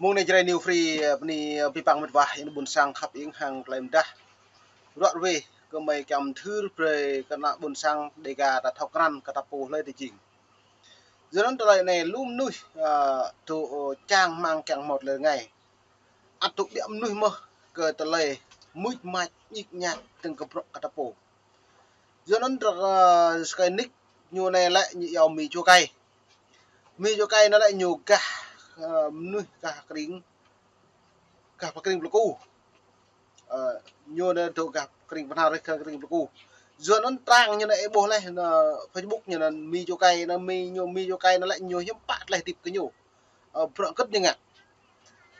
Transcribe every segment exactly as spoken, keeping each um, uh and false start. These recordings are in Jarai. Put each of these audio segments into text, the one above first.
Mơ̆ng anai Jrai New Free, ơ, bơni, ơ, abih bang met wa, ơ, ƀôn sang khăp ing hăng tơlơi mơdah. Ruă ruê, gơmơi kiăng mơthưr brơi kơ ană ƀôn sang Dega ta thâo krăn kơ ta pô hlơi tơ jing. Yua anŭn tơlơi anai lu mơnuih, ơ, tŭ, ơ, čang rơmang kiăng hmâo tơlơi rơngai. Ăt tŭ biă mơnuih mơ̆n kơ tơlơi mưč mač ñik ñak tơ̆ng kơ bruă kơ ta pô. Yua anŭn tơ, ơ, sơkơi nik ñu anai lĕ ñu iâu Mi Čô Kai. Mi Čô Kai anai lĕ ñu gah, ơ, mơnuih gah kring, gah pơ kring Plơku. Ơ, ñu anai tŭ gah kring Bơhnar, gah kring Plơku. Yua anŭn trang ñu anai ih ƀuh laih, ơ, Facebook ñu anai Mi Čô Kai anai, Mi ñu, Mi Čô Kai anai lĕ ñu hiư̆m pă tơlơi hơdip kơ ñu. Ơ, bruă hơget ñu ngă.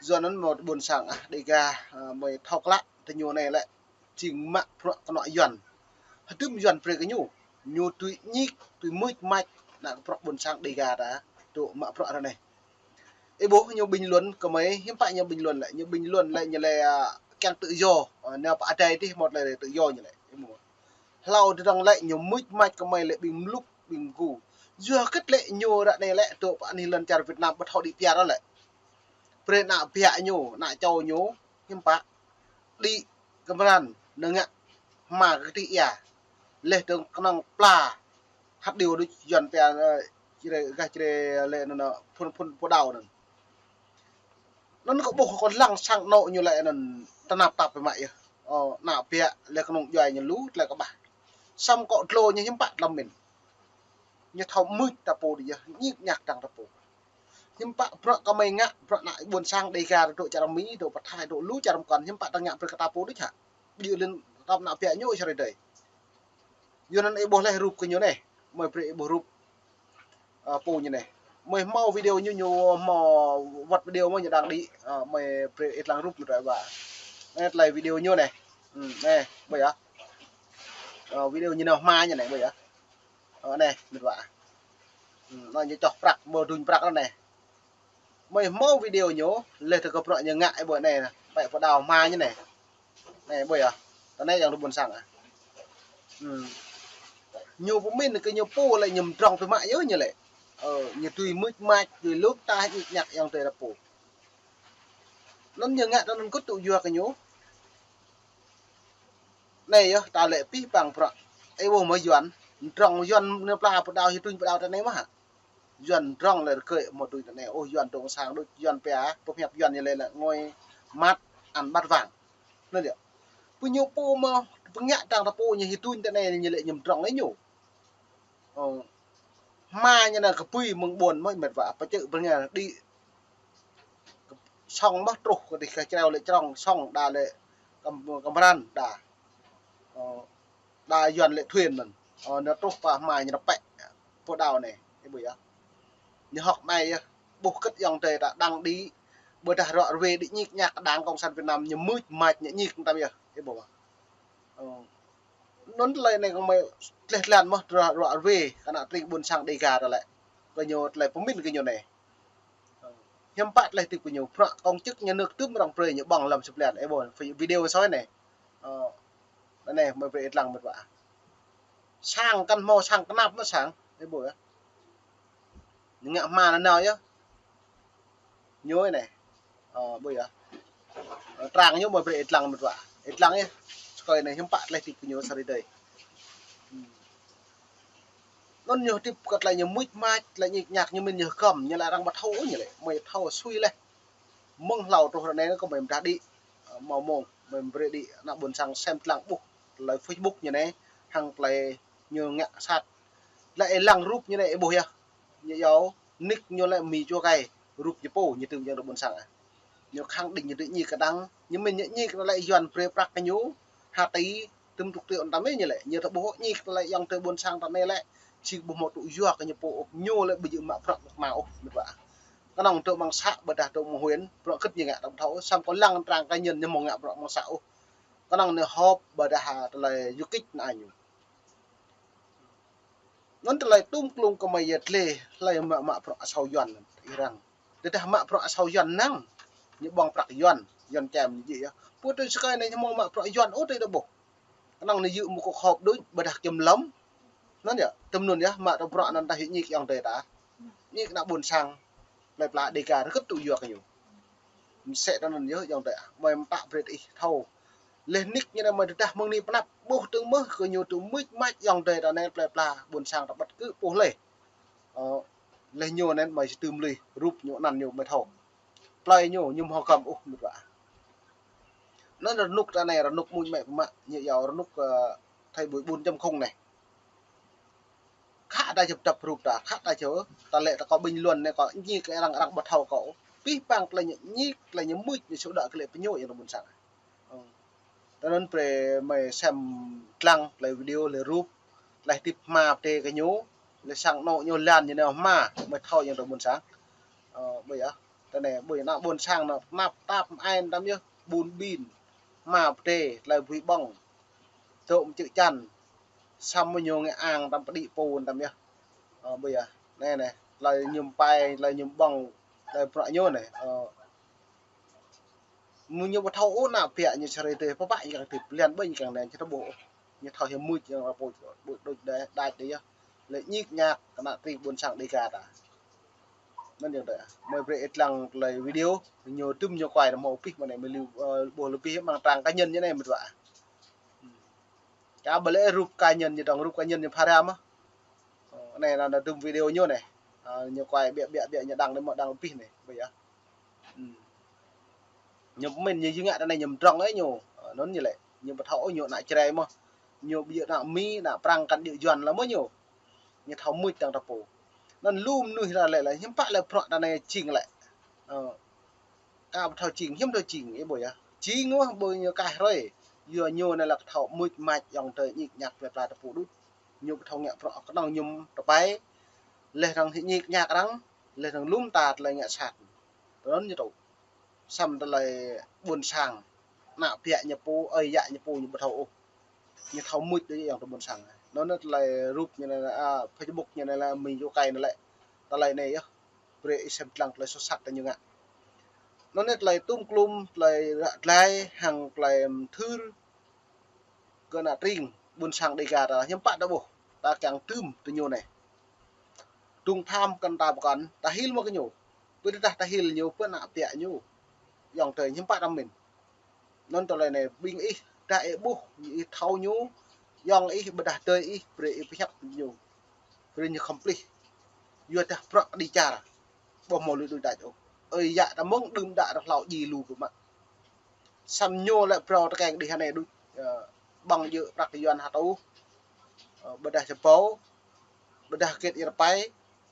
Yua anŭn mơ̆ ƀôn sang ah Dega, ơ, mơi thâo klă tơ ñu anai lĕ jing mă bruă kơnŏ Yuan. Hơdôm Yuan brơi kơ ñu. Ñu tui ñik, tui mưč mač, ană kơ bruă ƀôn sang Dega ta, tŭ mă bruă ră anai. Ih ƀuh ñu bình luận kơ mơi, hiư̆m pă ñu bình luận lĕ, ñu bình luận lĕ ñu lĕ, ơ, kiăng tự do, ơ, nao pơ adai tih hmâo tơlơi tự do ñu lĕ. Ih ƀuh. Hlâo tơdang lĕ ñu mưč mač kơ mơi lĕ ƀing mlŭk, ƀing mgu. Yua hơget lĕ ñu ră anai lĕ tŭ pơ anih lŏn čar Việt Nam ƀu thâo đĭ pơyar lĕ. Brơi ană biă ñu, ană čô ñu, hiư̆m pă. Đĭ kơmran, nao ngă hma kơ kơtih ia. Laih dơ̆ng kơnơ̆ng pla hăt điêu đôč Yuan pia, ơ, Jrai, gah Jrai lĕ anŭn, anŭn, phun, phun, pô đao anŭn. Anŭn kâo ƀuh kâo lăng sang anŏ ñu lĕ anŭn tơnap tap biă mă yơh. Ơ, ană biă lĕ kơnung djuai ñu lu tơlơi kơƀah. Samơ̆ kâo dlô ñu hiư̆m pă tơlơi mĭn. Ñu thâo mưč ta pô đôč yơh, ñik ñak tơ̆ng ta pô. Hiư̆m pă bruă kơ mơi ngă, bruă ană ƀôn sang Dega tŭ čar Mi, tŭ pơ Thái, tŭ lu čar mơkŏn, hiư̆m pă ta ngă brơi kơ ta pô đôč hă. Ƀu djơ̆ lĕ tơm ană biă ñu sơrơi dơi. Yua anŭn ih ƀuh laih rup kơ ñu anai. Mơi brơi ih ƀuh rup, ơ, pô ñu anai. Mơi hmâo video ñu, ñu hmâo wơ̆t video mơi ñu đang đĭ, ơ, mơi brơi ih lăng rup ñu rai ƀă. Anai tơlơi video ñu anai. Hm, anai, ƀơi yơh. Ơ, video ñu nao hma ñu anai, ƀơi yơh. Ơ, anai, met wa. Hm, anai ñu čoh prăk, mơ̆ duñ prăk anai. Mơi hmâo video ñu, laih tơ kơ bruă ñu ngă ih ƀuh anai, pĕ pô đao hma ñu anai. Anai ƀuh yơh. Tơ anai yang tơ ƀôn sang ah. Hm. Ñu pơmĭn kơ ñu pô lĕ ñu mdrŏng biă mă yơh ñu lĕ. Ơ, ñu tui mưč mač, tui lŭk tah ñik ñak ayŏng adơi ta pô. Anŭn ñu ngă tơ anŭn kơ tŭ yua kơ ñu. Anai yơh, ta lĕ abih bang bruă. Ih ƀuh mơ̆ Yuan, mdrŏng Yuan nao pla pô đao, hyu tuñ pô đao tơ anai mơ̆ hă. Yuan mdrŏng lĕ rơgơi mơ̆ tui tơ anai. Ôh, Yuan dŏng sang đôč, Yuan pia, pơhiăp Yuan ñu lĕ lĕ ngôi mát ăn bát vàng. Anŭn yơh. Pơ ñu pô mơ̆ pơngă tơ̆ng ta pô ñu hyu tuñ tơ anai ñu lĕ ñu mdrŏng lĕ ñu. Ơ. Hma ñu anai kơpui mơ̆ng ƀôn mơ̆ met wa, pơčơ̆ pơngă đĭ sŏng mơ̆ truh kơ đĭ kơ čreo lĕ črŏng sŏng đa lĕ kơm-, kơmran đa. Ơ, đa Yuan lĕ thuyên anŭn. Ơ, nao truh pơ hma ñu nao pĕ pô đao anai, ih ƀuh yơh. Ñu hŏk anai yơh, ƀuh kơ̆t ayŏng adơi ta đang đĭ, ƀôdah ruă ruê đĭ ñik ñak kơ đảng cộng sản Việt Nam, ñu mưč mač ñu ñik tăm yơh, ih ƀuh. Ơ. Anŭn tơlơi anai kơ mơi tlaih tlan mơ̆ ruă, ruă ruê kơ ană tring ƀôn sang Dega ta lĕ. Kơ ñu tơlơi pơmĭn kơ ñu anai. Hiư̆m pă tơlơi hơdip kơ ñu, bruă công chức nhà nước tŭm răng brơi ñu ƀơ̆ng lăm sơplĕn, ih ƀuh, video soi anai. Ơ, anai mơi brơi ih lăng met wa. Sang kăn hmâo sang tơnap mơ̆ sang, ih ƀuh yơh. Ñu ngă hma nanao yơh. Ñu anai. Ơ, ƀuh yơh. Ơ, trang ñu mơi brơi ih lăng met wa. Ih lăng yơh. Sơkơi anai hiư̆m pă tơlơi hơdip kơ ñu sơrơi dơi. Hm. Anŭn ñu hơdip kơ tơlơi ñu mưč mač, tơlơi ñik ñak ñu mĭn ñu hơgŏm, ñu lĕ arăng ƀu thâo ñu lĕ, mơi thâo sui laih. Mơ̆ng hlâo truh ră anai kơ mơi mơdah đĭ, ơ, hmâo mông, mơi brơi đĭ, ană ƀôn sang sem lăng ƀuh, tơlơi Facebook ñu anai, hăng tơlơi ñu ngă sat. Lĕ ih lăng rup ñu anai ih ƀuh yơh. Ñu iâu, nik ñu lĕ Mi Čô Kai, rup ñu pô, ñu tŭm ayŏng adơi ƀôn sang ah. Ñu khăng đĭ ñu đĭ ñik kơ đảng, ñu mĭn ñu ñik anŭn lĕ Yuan brơi prăk kơ ñu, ha ti, tŭm truk ti ôn tam ih ñu lĕ, ñu tơ ƀuh ñik tơlơi ayŏng adơi ƀôn sang tơ anai lĕ, či ƀuh hmâo tŭ yua kơ ñu pô ôh, ñu lĕ ƀu djơ̆ mă bruă mơ̆ kơ mă ôh, met wa. Kơnơ̆ng tơ mơ̆ng să ƀôdah tơ mơ̆ng huyện, bruă kơ̆t ñu ngă tăm thâo, samơ̆ kơ lăng trang cá nhân ñu hmâo ngă bruă mơ̆ng să ôh. Kơnơ̆ng ñu họp ƀôdah tơlơi du kích anai ñu. Anŭn tơlơi tŭm klung kơ mơi yơh tơlơi, tơlơi mă, mă bruă asâo Yuan ih răng. Tơdah mă bruă asâo Yuan năng, ñu ƀơ̆ng prăk Yuan, Yuan čem ñu jĕ yơh. Pô tui sơkơi anai ñu hmâo mă bruă Yuan ôh tui đa ƀuh. Kơnơ̆ng ñu yư̆ mơ̆ kơ họp đôč, ƀôdah kiểm lâm. Anŭn yơh, tơm anŭn yơh, mă tơ bruă anŭn tah yơh ñik ayŏng adơi ta. Ñik ană ƀôn sang, plơi pla Dega, rơgơ̆t tŭ yua kơ ñu. Mơsĕ tơ anŭn yơh ayŏng adơi. Mơi mơtă brơi ih thâo. Leh nik ñu anai mơi tơdah mơ̆ng anai pơanăp ƀuh tơ̆ng mơ̆ kơ ñu tŭ mưč mač ayŏng adơi ta anai plơi pla ƀôn sang ta ƀăt kơ ƀuh leh. Ơ, leh ñu anŭn mơi či tŭm lui rup ñu anăn ñu mơi thâo. Plơi ñu ñu mơ̆ hơgăm ôh mĭt wa. Anŭn rơnŭk ta anai rơnŭk mưč mač pơmă ñu yua rơnŭk, ơ, thay đổi bốn chấm không anai. Khă ta jăp dăp rup ta, khă ta jơ, ta lĕ ta kơ bình luận anai kơ ñik kơ arăng arăng ƀu thâo kơ. Pih pang tơlơi ñu ñik, tơlơi ñu mưč, ñu sŭ đă kơ lĕ pơñu ayŏng adơi ƀôn sang. Ơ. Tơ anŭn brơi mơi sem lăng tơlơi video lĕ rup, lĕ tip hma pơdai kơ ñu, lĕ sang anŏ ñu lan ñu nao hma, mơi thâo ayŏng adơi ƀôn sang. Ơ, ƀơi yơh. Tơ anai, ƀơi ană ƀôn sang anŭn, tơnap tap ai tam yơh, ƀun ƀin, hma pơdai, tơlơi bui ƀơ̆ng, tŏ mơčư̆ čan, samơ̆ ñu ngă ang tam pơđĭ pô tam yơh. Ơ, ƀơi yơh. Anai anai, tơlơi ñu pai, tơlơi ñu ƀơ̆ng, tơlơi bruă ñu anai. Ơ, mơ̆ ñu ƀu thâo ôh ană ƀiă ñu čơrơi tơi, pơpă ñu kiăng tip, lian ƀơi ñu kiăng anai, či tơƀuh ôh. Ñu thâo hiam mưč, ñu rơpô, ƀu đôč đai, đač đai yơh. Lĕ ñik ñak, kơ ană tring ƀôn sang Dega ta. Anŭn ayŏng adơi. Mơi brơi ih lăng tơlơi video, ñu tŭm ñu kuai tơ hmâo pih mơ̆ng anai, mơi liu, ơ, ƀuh lu pih mơ̆ng trang cá nhân ñu anai mĭt wa. Ơ. Ča ƀơi lĕ rup cá nhân ñu dŏng, rup cá nhân ñu phara mơ̆. Ơ, anai anŭn tŭm video ñu anai. Ơ, ñu kuai biă biă biă ñu đăng anai mơ̆ đăng pih anai, ƀơi yơh. Ơ. Ñu pơmĭn ñu jing ngă tơ anai ñu mdrŏng ơi ñu. Ơ, anŭn ñu lĕ. Ñu ƀu thâo ôh ñu ană Jrai mơ̆. Ñu ƀu djơ̆ ană Mi, ană Prăng kăn djơ̆ Yuan lăm mơ̆ ñu. Ñu thâo mưč dang ta pô. Anŭn lu mơnuih ta lĕ lĕ, hiư̆m pă lĕ bruă ta anai jing lĕ. Ơ. Ka ƀu thâo jing, hiư̆m thâo jing, ih ƀuh yơh. Jing wơ̆ ƀơi ñu kaih hrơi. Yua ñu anai lĕ thâo mưč mač ayŏng adơi ñik ñak plơi pla ta pô đôč. Ñu ƀu thâo ngă bruă kơnơ̆ng ñu tơpai. Leh arăng ñik ñak arăng, leh arăng lŏm ta tơlơi ngă sat. Tơ anŭn ñu tŭ. Samơ̆ tơlơi ƀôn sang, ană ƀiă ñu pô, ơi yă ñu pô ñu ƀu thâo ôh. Ñu thâo mưč đôč ayŏng adơi ƀôn sang. Anŭn anai tơlơi rup ñu anai, a, Facebook ñu anai lĕ mĭn yua kai anai lĕ. Tơlơi anai yơh. Brơi ih sem lăng tơlơi soh sat ta ñu ngă. Anŭn anai tơlơi tŭm klum, tơlơi ră glai, hăng tơlơi mthưr kơ ană tring ƀôn sang Dega ta, hiư̆m pă ta ƀuh, ta kiăng tŭm tơ ñu anai. Dŭng tham kăn ta pơkŏn, ta hil mơ̆ kơ ñu. Ƀơi tơdah ta hil ñu, ƀơi ană ƀiă ñu. Ayŏng adơi hiư̆m pă ta mĭn. Anŭn tơlơi anai ƀing ih, tơdah ih ƀuh, ih thâo ñu, ayŏng ih, ƀôdah adơi ih, brơi ih pơhiăp ñu. Brơi ñu khŏm plih. Yua dah bruă kơđi čar. Ƀu hmâo lui đôč đač ôh. Ơi yă ta mơ̆ng đưm đă rơhlâo djai lu pơmă. Samơ̆ ñu lĕ phrâo tơkeng đih anai đôč, ơ, ƀơ̆ng djơ̆ prăk Yuan hơtŭ, ơ, ƀôdah čơpâo, ƀôdah kĕt ia rơpai,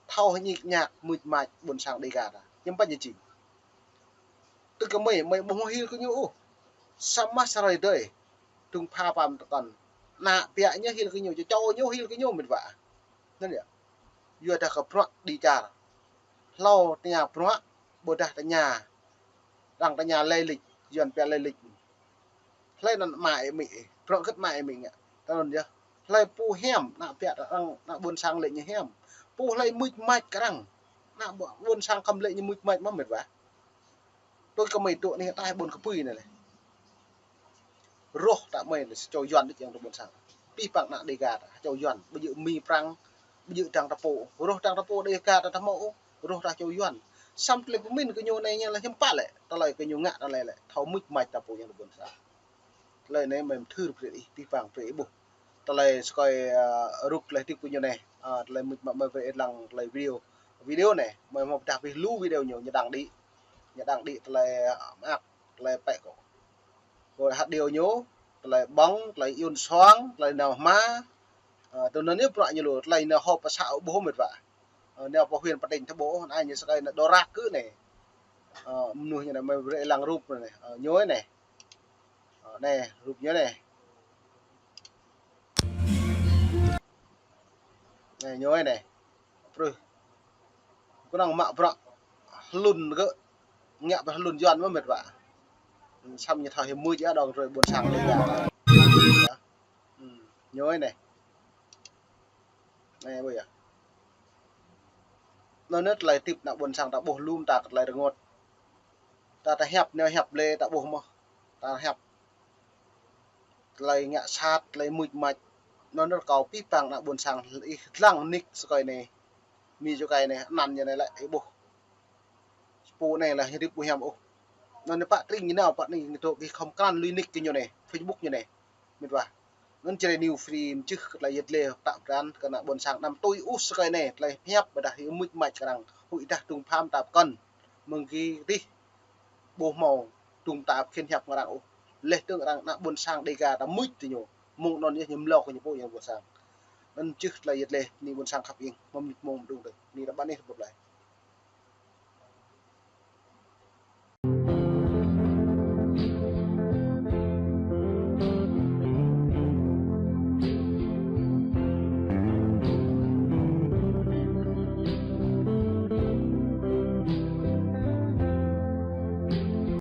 thâo hơñik ñak mưč mač ƀôn sang Dega ta. Hiư̆m pă ñu jing. Tui kơ mơi, mơi ƀu hmâo hil kơ ñu ôh. Samơ̆ sa hrơi dơi, dŭng pha pam tơkŏn. Ană ƀiă ñu hil kơ ñu, čô čô ñu hil kơ ñu mĭt wa. Anŭn yơh. Yua dah kơ bruă kơđi čar. Hlâo tơña bruă, ƀôdah tơña. Arăng tơña lai lịch, Yuan pia lai lịch. Hlơi anŭn ama ih amĭ ih, bruă hơget ama ih amĭ ngă. Tơ anŭn yơh. Hlơi pô hiam, ană ƀiă arăng, ană ƀôn sang lĕ ñu hiam. Pô hlơi mưč mač kơ arăng. Ană ƀôn sang khŏm lĕ ñu mưč mač mơ̆ mĭt wa. Tui kơ mơi tŭ anai ataih ƀôn kơpui anai lĕ. Rŏh ta mơi anai sa čô Yuan đôč ayŏng adơi ƀôn sang. Pih pang ană Dega ta, sa čô Yuan, ƀu djơ̆ Mi Prăng, ƀu djơ̆ dang ta pô. Rŏh dang ta pô Dega ta ta hmâo ôh, rŏh ta čô Yuan. Samơ̆ tơlơi pơmĭn kơ ñu anai ñu lĕ hiư̆m pă lĕ, tơlơi kơ ñu ngă ta lĕ lĕ, thâo mưč mač ta pô ayŏng adơi ƀôn sang. Tơlơi anai mơi mthưr brơi ih, pih pang brơi ih ƀuh. Tơlơi sơkơi, ơ, rup tơlơi tip kơ ñu anai, ơ, tơlơi mưč mač mơi brơi ih lăng tơlơi video. Video anai, mơi hmâo pơdah pih lu video ñu, ñu đăng đĭ. Ñu đăng đĭ tơlơi, ơ, mơak. Tơlơi pĕ kơ. Kơ hăt điều ñu, tơlơi ƀơ̆ng, tơlơi iun suang, tơlơi nao hma. Ơ, tui anŭn yơh bruă ñu lu, tơlơi nao hŏ pơsă ƀuh mĭt wa. Ơ, nao pơ huyện pơtĭng ta ƀuh, anai ñu sơkơi anai đô rak kơ anai. Ơ, mơnuih ñu anai mơi brơi lăng rup anai, ơ, ñu anai. Ơ, anai, rup ñu anai. Anai, ñu anai. Prưh. Kơnơ̆ng mă bruă hlŭn kơ ngă pơ hlŭn Yuan mơ̆ mĭt wa. Samơ̆ ñu thâo hiam mưč yơh dŏng rơi ƀôn sang lĕ yơh. Ơ. Ơ, ñu anai. Anai ƀu yơh. Anŭn anai tơlơi tip ană ƀôn sang ta ƀuh lŏm ta kơ tơlơi rơngot. Ta ta hiăp nao hiăp lĕ ta ƀuh mơ̆. Ta hiăp. Tơlơi ngă sat, tơlơi mưč mač. Anŭn anai kâo pih pang ană ƀôn sang ih lăng nik sơkơi anai. Mi čơkơi anai, anăn ñu anai lĕ ih ƀuh. Pô anai lĕ hơdip ƀu hiam ôh. Anŭn anai pă tring ñu nao, pă anai ñu tŏ kơ khŏm krăn lui nick kơ ñu anai, Facebook ñu anai. Mĭt wa. Anŭn Jrai New Free mơčih kơ tơlơi yet lĕ pơtă pran kơ ană ƀôn sang anăm tui ôh sơkai anai, tơlơi hiăp ƀôdah hĭ mŭt mač kơ arăng, huĭ dah dŭng pham ta pơkŏn. Mơ̆ng gih tih ƀu hmâo dŭng ta pơkhin hiăp kơ arăng ôh. Leh tơ̆ng arăng ană ƀôn sang Dega ta mŭt tơ ñu. Mơ̆ng anŭn yơh ñu mlâo kơ ñu pô yang ƀôn sang. Anŭn mơčih tơlơi yet lĕ, bơni ƀôn sang khăp ing, mơ̆ng mĭt mông mơdung tơ. Bơni ră ƀă anai tơ pơplai.